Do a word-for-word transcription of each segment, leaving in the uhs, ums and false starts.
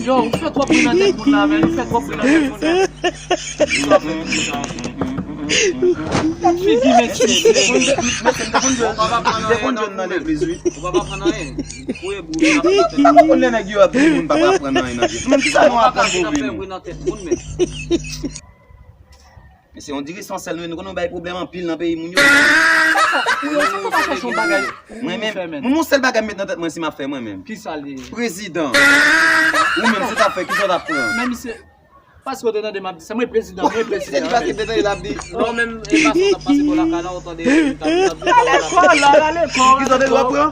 Yo, ou fè twòp bri nan tèt moun la, men. Ou fè twòp bri nan tèt moun la. Gad figi mesye. Mesye, m te konn jwenn nan legliz, wi. Ou pa aprann anyen. Ou pa aprann anyen. Ou pa konn lè nèg yo ap di moun pa aprann anyen nan vi. Menm kisa nou aprann pou vini? Mesye, on dirait sans sel nou, nou konn nou bay pwoblèm anpil nan peyi moun yo. Mwen menm, mwen, yon sèl bagay m met nan tèt mwen si m ap fè mwen menm. Kisa li ye? Prezidan. Ou menm, si w t ap fè, kisa w t ap pran? Men misye, paske w te tande m ap di sa, mwen prezidan, mwen prezidan. Se li paske te tande l ap di. Non, menm, e pa sa w t ap pase bò lakay la, ou tande, ou tande, ou tande. Kisa w te di w ap pran?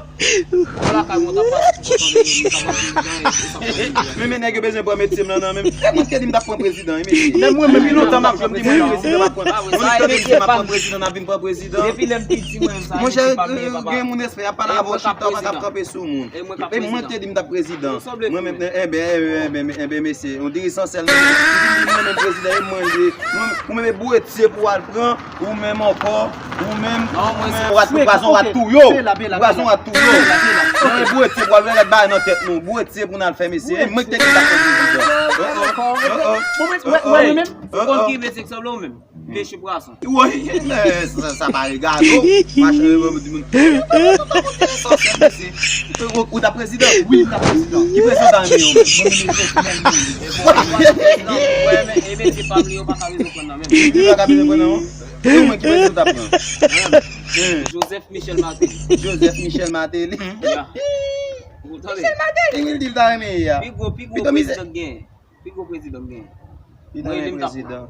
Bò lakay mwen, ou t ap pase pou w tande, ou t ap pran prezidan, e, e sa. Men, men nèg yo bezwen pran metye m nan, nan men m. E mwen ki te di m t ap pran prezidan, e mesye. Men mwen menm, depi lontan m ap jwe, m di mwen prezidan m ap pran. Moun ki tande m di m ap pran prezidan, n ap vin pran prezidan. Depi lè m piti, mwen, sa, monchè, gen moun respè, y ap pale avè w, chita, w pa t ap kanpe sou moun. E mwen k ap prezidan. E mwen k te di m t ap prezidan. Mwen menm, enben, enben, enben, enben, mesye, on dirait sans sel nou. Mwen menm prezidan, e mwen li ye. Ou menm e bwetye pou w al pran, ou menm ankò, ou menm, ou menm, ou pwazon rat tou yo. Pwazon rat tou yo. Mwen e bwetye pou w al pran, gad bagay nan tèt nou. Bwetye pou n al fè, mesye. E mwen ki te di m t ap pran prezidan. Oh, oh, oh, oh. Bon, mwen, mwen, mwen menm, ou konn ki mesye k sanble ou menm? Peche pwason. Woy, men sa, sa pa regade w. Machin, e, e, di moun. Ou, ou t ap prezidan? Wi, m t ap prezidan. Ki prezidan w ta renmen yo menm? Mwen menm, mwen menm. Mwen menm, e mesye pa m li yo pa ka bezwen pran nan menm. Li pa ka bezwen pran nan menm? E mwen ki prezidan w t ap pran? Joseph Michel Martelly. Joseph Michel Martelly. Ya. Ou tande? Michel Martelly. E wi, l di l ta renmen ye a. Pi gwo, pi gwo prezidan k genyen. Pi gwo prezidan m genyen. Li renmen prezidan.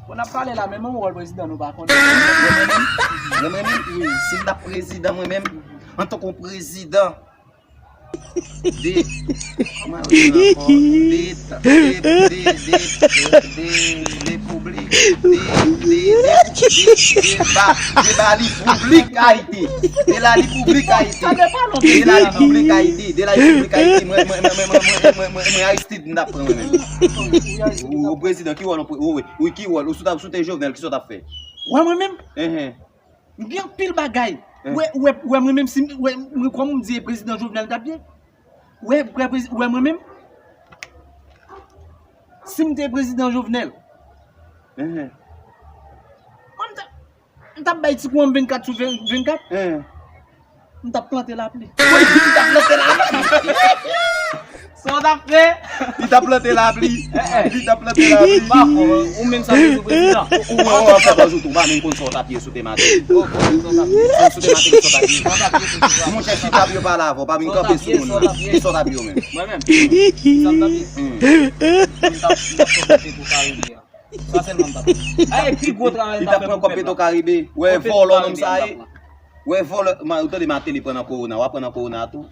Bon, n ap pale la, men menm wòl prezidan nou pa konnen. Mwen menm, mwen menm, wi, si m t ap prezidan mwen menm, antanke yon prezidan de, kòman yo di ankò? De, de, de, de, de, de piblik, de, de, de, de, ba, de la Repiblik Ayiti. De la Repiblik Ayiti. De la Repiblik Ayiti. De la Repiblik Ayiti. Mwen, mwen, mwen, mwen Aristide m t ap pran mwen menm. Ou, ou prezidan, ki wòl, ou, ou, wi, ki wòl, ou si w t ap, si w te Jovenel, kisa w t ap fè? Wè mwen menm? Enhen. M gen anpil bagay. Wè, wè, wè mwen menm, si m, wè, mwen kòm m di e prezidan Jovenel m t ap ye. Wè, wè, prezi-, wè mwen menm, si m te prezidan Jovenel, enhen, mwen m t ap M t ap bay ti kou an m vennkat sou vennkat. Hein. M t ap plante lapli. Wi, li t ap plante lapli. Sa w t ap fè? Li t ap plante lapli. Li t ap plante lapli. Pa fò, ou menm sa w te sou prezidan. Ou, ou, ou, ou, ou, ou, ou pa menm konn sa w t ap ye sou te maten. Ou konn sa w t ap ye. Sou te maten, sa w t ap ye. Monchè, chita pou yo pale avè w, pa vin kanpe sou moun nan. Ki sa w t ap ye ou menm? Mwen menm? Sa m t ap ye? Hmm. M t ap, m t ap fè kote pou Karibe a. Sa sèlman m t ap fè. Ay, pi gwo travay li t ap fè pou pèp la. Petro Caribe. Wè, vòlò nonm sa ye. Wè, vòlò, ou tande Martelly pran nan kowona, w ap pran nan kowona tou.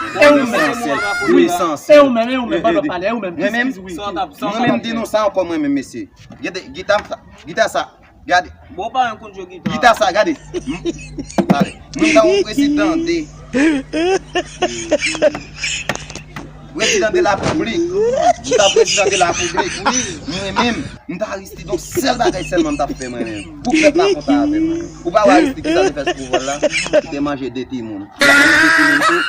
E ou menm? Wi, e ou menm, e ou menm, pa pale, e ou menm, mwen menm, mwen menm di nou sa ankò, mwen menm, mesye. Gade, gita, gita sa, gade. Bon, pa yon konn jwe gita. Gita sa, gade. Pale. Mwen ta yon prezidan de Prezidan de la piblik. M ta prezidan de la piblik. Mwen menm, m ta reste yon sèl bagay sèlman m ta fè mwen menm. Pou pèp la kontan avè mwen. Ou pa wè Aristide ki sa te fè sou pouvwa la? Li te manje de timoun. Li te manje de timoun tou.